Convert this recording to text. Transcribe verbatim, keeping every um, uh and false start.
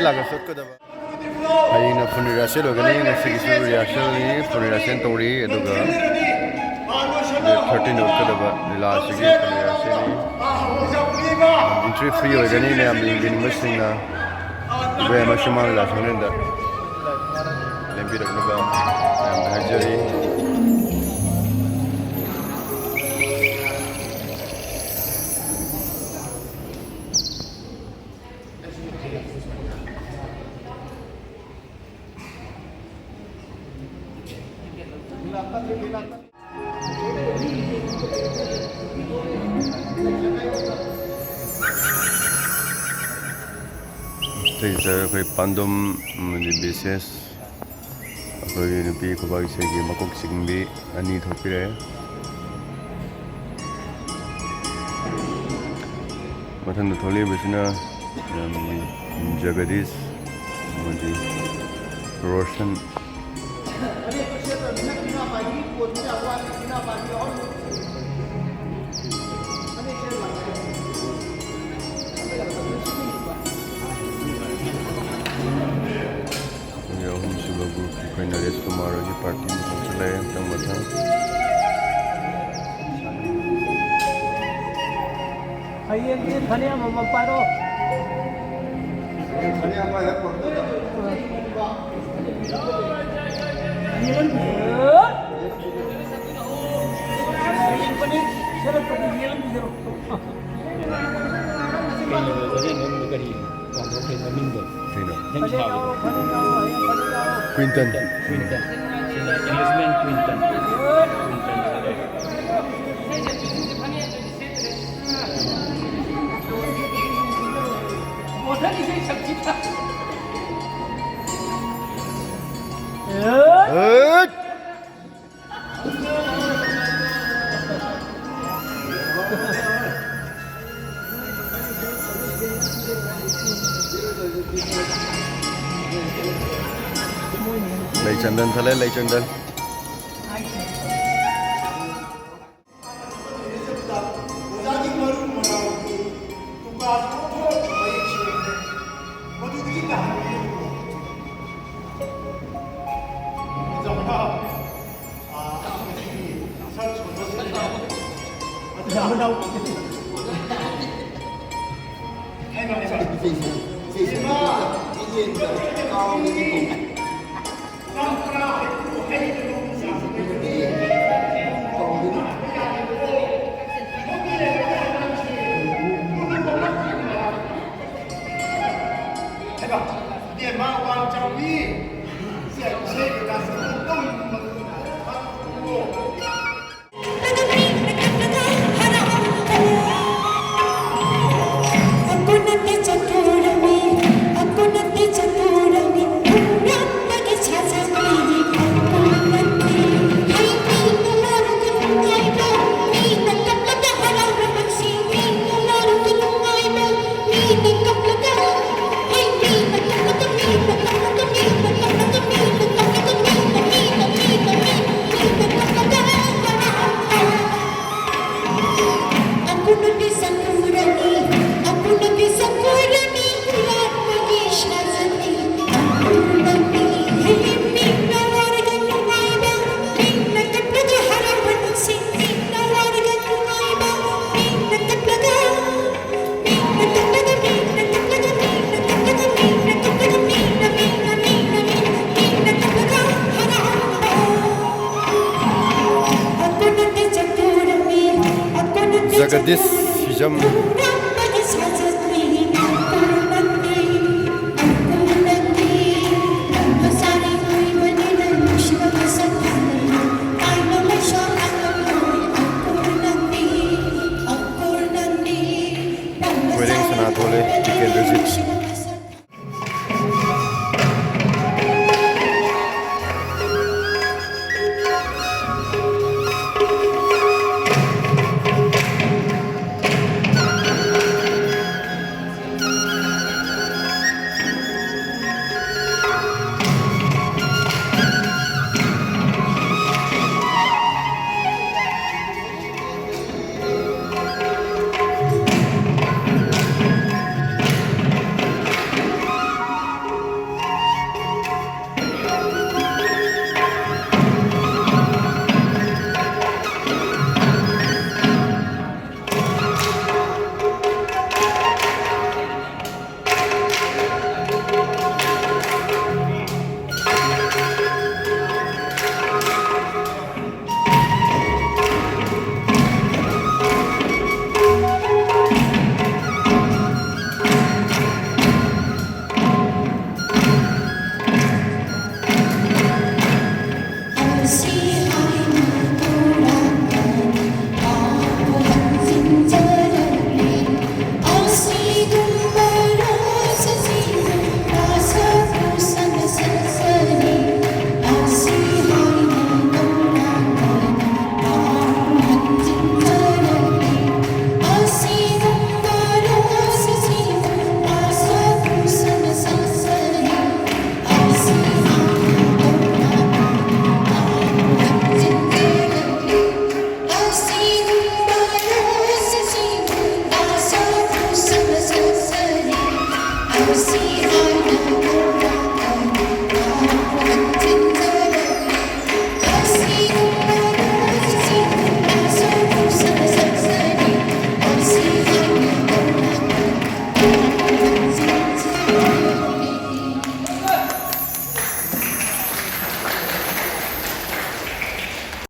ꯂꯥꯛꯑꯒ ꯆꯠꯀꯗꯕ꯫ ꯍꯌꯦꯡꯅ ꯐꯨꯟ ꯔꯤꯍꯔꯁꯦꯜ ꯑꯣꯏꯒꯅꯤ, ꯉꯁꯤꯒꯤꯁꯨ ꯔꯤꯍꯔꯁꯦꯜꯅꯤ, ꯐꯨꯟ ꯔꯤꯍꯔꯁꯦꯜ ꯇꯧꯔꯤ, ꯑꯗꯨꯒ ꯗꯦꯠ ꯊꯥꯔꯇꯤꯟꯗ ꯎꯠꯀꯗꯕ ꯂꯤꯂꯥ ꯑꯁꯤꯒꯤ ꯐꯨꯟ ꯔꯤꯍꯔꯁꯦꯜꯅꯤ꯫ ꯑꯦꯟꯇ꯭ꯔꯤ ꯐ꯭ꯔꯤ ꯑꯣꯏꯒꯅꯤ, ꯃꯌꯥꯝ ꯌꯦꯡꯕꯤꯅꯤꯡꯕꯁꯤꯡꯅ ꯏꯕꯣꯌꯥꯏꯃ ꯁꯨꯃꯥꯡ ꯂꯤꯂꯥ ꯁꯪꯂꯦꯟꯗ ꯂꯦꯡꯕꯤꯔꯛꯅꯕ ꯃꯌꯥꯝꯗ ꯍꯥꯏꯖꯔꯤ꯫ ꯁꯤꯁꯦ ꯑꯩꯈꯣꯏ ꯄꯥꯟꯗꯨꯝ ꯑꯃꯗꯤ ꯕꯤꯁꯦꯁ, ꯑꯩꯈꯣꯏꯒꯤ ꯅꯨꯄꯤ ꯈꯨꯕꯥꯛ ꯏꯁꯩꯒꯤ ꯃꯀꯣꯛ ꯆꯤꯡꯕꯤ ꯑꯅꯤ ꯊꯣꯛꯄꯤꯔꯛꯑꯦ꯫ ꯃꯊꯪꯗ ꯊꯣꯛꯂꯛꯏꯕꯁꯤꯅ, ꯎꯝ, ꯖꯒꯗꯤꯁ ꯑꯃꯗꯤ ꯔꯣꯁꯟ꯫ ꯑꯩꯈꯣꯏꯒꯤ ꯑꯍꯨꯝꯁꯨꯕ ꯒ꯭ꯔꯨꯞꯀꯤ ꯑꯩꯈꯣꯏ ꯅꯔꯦꯁ ꯀꯨꯃꯥꯔ ꯍꯣꯏꯒꯤ ꯄꯥꯔꯇꯤ ꯑꯃ ꯊꯣꯛꯆꯜꯂꯛꯑꯦ ꯃꯊꯪ ꯃꯊꯪ꯫ ꯍꯌꯦꯡꯗꯤ ꯐꯅꯦꯛ ꯑꯃꯃꯝ ꯄꯥꯏꯔꯣ꯫ ꯐꯅꯦꯛ ꯑꯃ ꯍꯦꯛ ꯄꯨꯔꯛꯄꯗ꯫ ꯌꯦꯡꯍꯟꯕꯤꯌꯨ꯫ ꯁꯦꯠꯂꯛꯄꯗ ꯌꯦꯡꯍꯟꯕꯤꯔꯣ꯫ ꯀꯩꯅꯣ, ꯕ꯭ꯔꯗꯔ, ꯅꯪ ꯀꯔꯤ ꯀꯥꯎꯊꯣꯛꯈ꯭ꯔꯦ ꯃꯃꯤꯡꯗꯣ? ꯀꯩꯅꯣ? ꯅꯪ ꯁꯥꯕꯗꯣ? ꯀ꯭ꯋꯤꯟꯇꯟ꯫ ꯀ꯭ꯋꯤꯟꯇꯟ꯫ ꯁꯤꯅ ꯏꯪꯂꯤꯁꯃꯦꯟ ꯀ꯭ꯋꯤꯟꯇꯟ꯫ ꯀ꯭ꯋꯤꯟꯇꯟ ꯁꯥꯔꯦ꯫ ꯍꯦꯠ! ꯂꯩ ꯆꯟꯗꯟ ꯊꯠꯂꯦ, ꯂꯩ ꯆꯟꯗꯟ꯫ ꯑꯣꯖꯥꯒꯤ ꯃꯔꯨ ꯃꯔꯥꯡ ꯇꯨꯀꯥꯁꯨ ꯃꯌꯦꯛ ꯁꯦꯡꯅ, ꯃꯗꯨꯗꯒꯤ ꯖꯒꯗꯤꯁ ꯍꯤꯖꯝ꯫